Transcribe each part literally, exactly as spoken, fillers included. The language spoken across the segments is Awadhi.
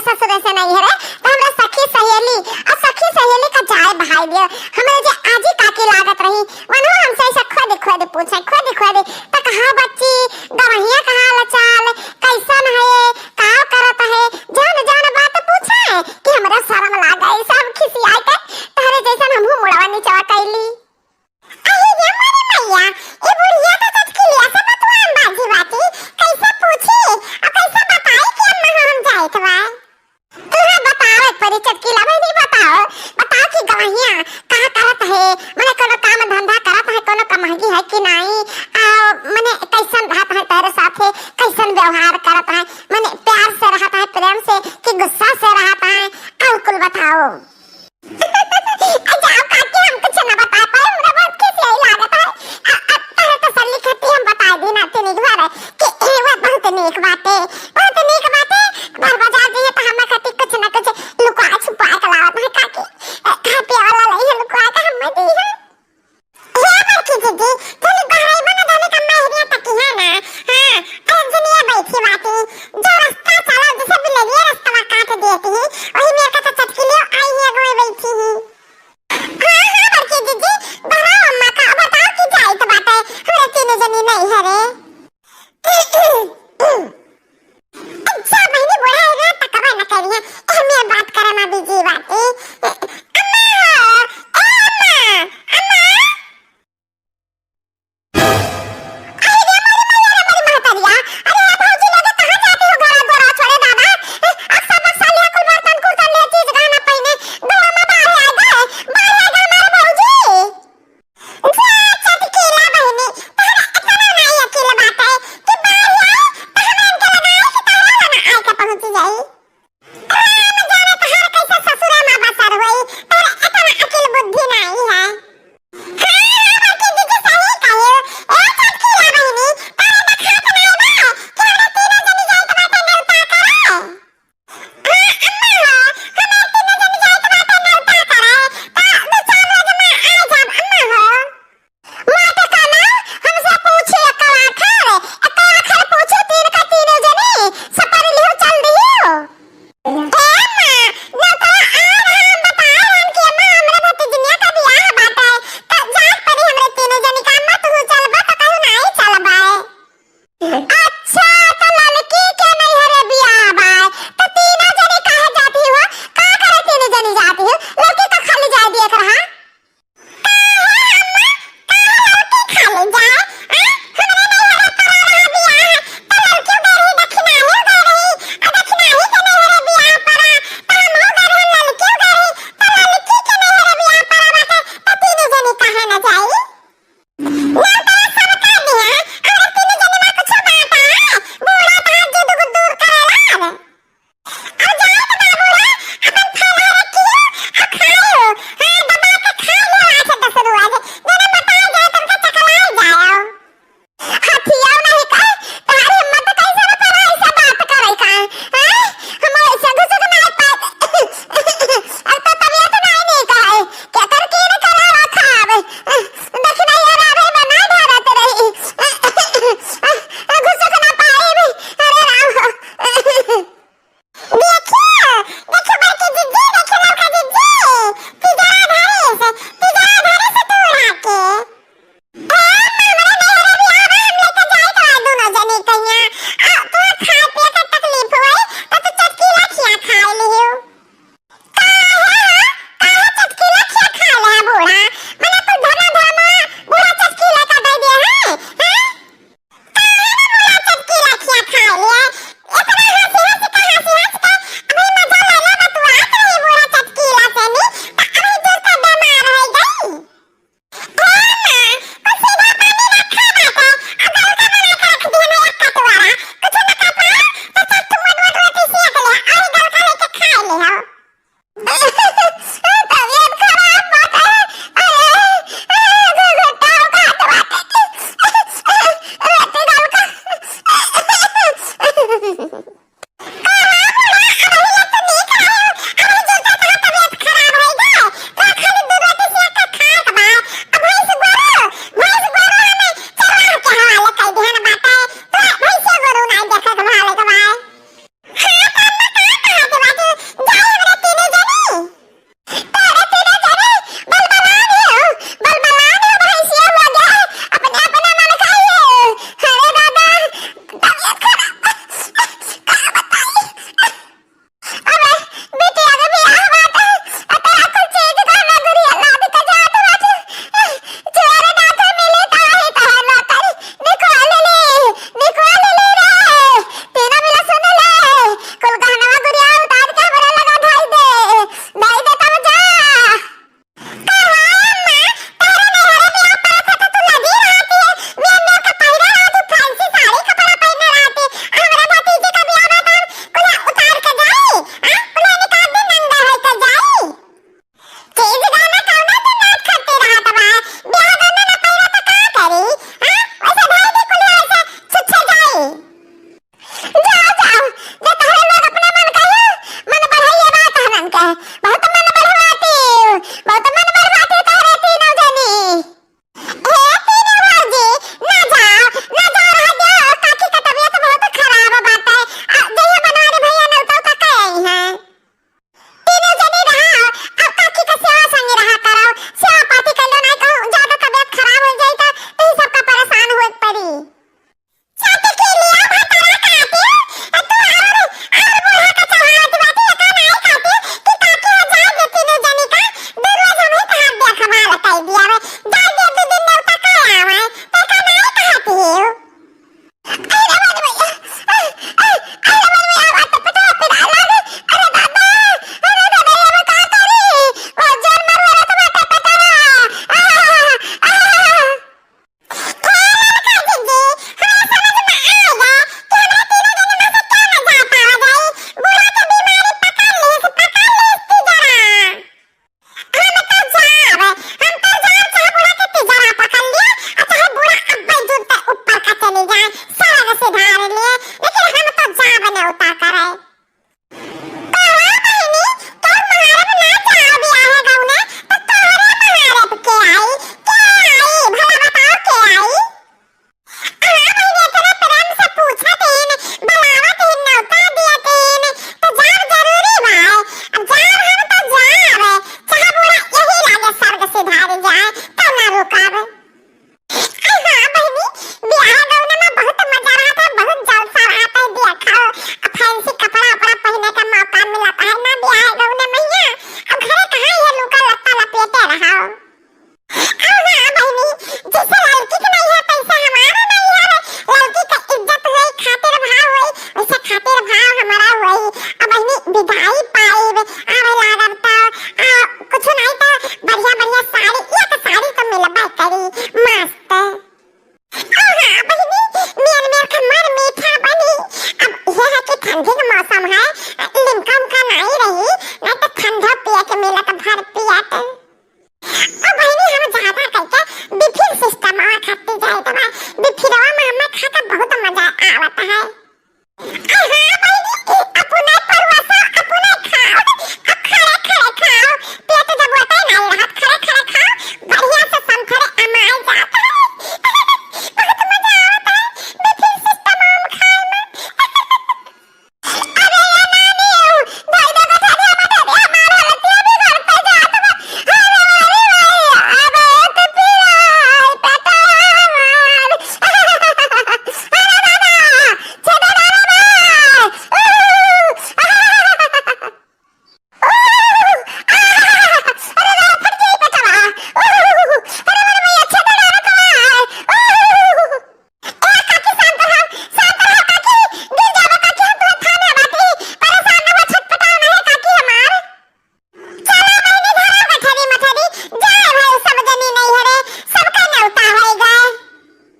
ससुरे से नैहरे, तो हमरा सखी सहेली, अउर सखी सहेली का जाए भाई दियो, हमरे जे आजी काकी लागत रही, वनहु हमसे ऐसा खोदे खोदे पूछे, खोदे खोदे, तो कहा, "बच्ची, गवहिया का हाल चाल, कैसन है, का करत है?" जौन जौन बात पूछे कि हमरा शरम लागे, सब खिसियाए के, तोहरे जैसन हमहू मुड़वा निचवा कैली। अरे रे मोरी मैया, ई बुढ़िया तो चटकिलिया से बतुआन बाजी बाटी, कैसे पूछी अउर कैसे बताई कि अम्मा हम जाइत बा? तू बताओ एक परी चटकिला बहिनी, बताओ, बताओ कि गवहिया का करत है, मने कोनो काम धंधा करत है, कोनो कमाई है कि नाई, आ मने कैसन रहत है तेरे साथे, कैसन व्यवहार करत है, मने प्यार से रहत है, प्रेम से कि गुस्सा से रहत है, अउर कुल बताओ। अच्छा, अब काकी हम कुछ ना बता पाए, हमरा बहुत खिसियाई लागत है। अ, अब तोहरे तसल्ली खातिर हम बता दी ना तनी एक बार कि ए, वो बहुत नीक बाटे, बहुत नीक बाटे। बार बाजार जइहे तो हमरा खातिर कुछ ना कुछ लुका छुपा के लावत है काकी। अ, खाए पिए वाला लइहे लुका के हमें दी है। हे बड़की दीदी, तनी बहरई बना जाने का मेहरिया तकी है ना। हाँ, अरे जनिया बैठी बाटी, जो रास्ता चला जैसे बिलरिया रास्ता काट देती है, वही मेरे का तो चटकिलियो आई है, वो बैठी है। हाँ, हाँ, बड़की जीजी, बढ़ाओ अम्मा का, बताओ कि जाइत बाटे, हमरे तीनों जनी नैहरे। अच्छा, बहिनी बूढ़ा है ना, तकबा न करिया, एहमे बात करे मा बिजी बाटे। अम्मा हो, ए अम्मा, अम्मा। अरे रे मोरी मैया रे मोरी महतरिया, अरे ए भौजी लोग कहाँ जाती हो घरा द्वारा छोड़े दादा? ए, अक्सा बक्सा लिया कुल बर्तन कुर्तन ले चीज गहना पहिने, घरा मा बाढ़ आ गए, बाढ़ आ गए हमारे भौजी। जा चटकीला बहिनी, तहरा इतना नाई अकील बाटे कि बाढ़ आई त हमरा इनके लगाई कि तहरा ना आए के पहुँच जाई। राम जाने तोहार कैसे ससुरे मा बसर होई, तोहरे एतना अकिल बुद्धि नाई है। हाँ, हाँ, बड़की जीजी सही कहे। ए चटकीला बहिनी, तोहरे देखात नाई बा कि हमरा तीनों जनी जाइत बाटे नेवता करे? हाँ, अम्मा हो, हमरा तीनों जनी जाइत बाटे नेवता करे, त दू चार रोज मा आ जाब अम्मा हो। माटे काना, हमसे पूछी एक आखर, एक आखर पूछी तीन का तीनों जनी, सपरी लिहो चल दियो। अब बहिनी विदाई पाइब, आवे लागब त, आ, कुछ नहीं त बढ़िया बढ़िया साड़ी, एक साड़ी त मिलबे करी, मस्त। आ हाँ बहिनी, मेर मेर खमर मीठा बनी। अब यह है कि ठंडी के मौसम है, लिमका उमका नहीं रही, नहीं त ठंडा पिए के मिलत भर पियत। अब बहिनी हम ज्यादा करके बिफिर सिस्टम और खाती जाए तो बिफिरवा में हमें खा के बहुत मजा आवत है। अरे हाँ बहिनी, अपने परुआसा, अपने खाओ, अब खड़े खड़े खाओ, पेट जब ओटे नहीं रहत, खड़े खड़े खाओ, बढ़िया से समथरे अमाए जात है। बहुत मजा आवत है, बिफिर सिस्टम आम खाए में। अरे ये नानी, धोई दे गठरिया मठरिया, हमार हालतिया बिगड़ते जात बा। अरे अरे अरे, अब एक पिया, पेटवा हमार। अरे दादा, छेदा दादा बा।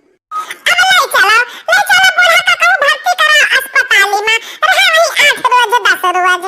अब ले चलो, ले चलो बूढ़ा का कहूँ भर्ती करा अस्पताली में, रहा वहीं आठ रोज दस रोज।